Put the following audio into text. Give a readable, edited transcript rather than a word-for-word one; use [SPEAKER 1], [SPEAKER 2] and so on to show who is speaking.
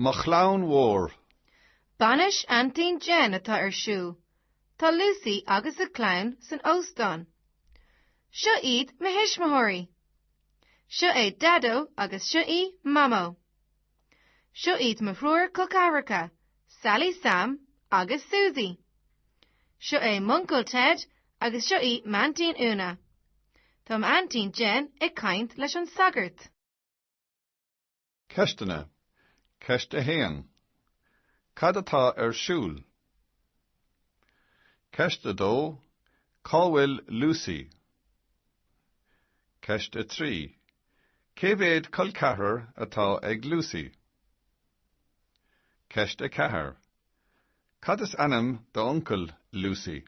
[SPEAKER 1] Mo chlann mhór.
[SPEAKER 2] Bainis Aintín Jen atá ar siúl. Tá Lucy agus a clann san óstán. Seo iad mo thuismitheoirí. Seo é Daideo agus seo í Mamó. Seo iad mo thriúr col ceathracha, Sally Sam agus Susie. Seo é m'uncail Ted agus seo í m'aintín Úna. Tá m'aintín Jen ag caint leis an sagart.
[SPEAKER 1] Ceisteanna. Ceist 1. Cad atá ar siúl? Ceist 2. Cá bhfuil Lucy? Ceist 3. Cé mhéad col ceathrar atá ag Lucy? Ceist 4. Cad is ainm d'uncail Lucy?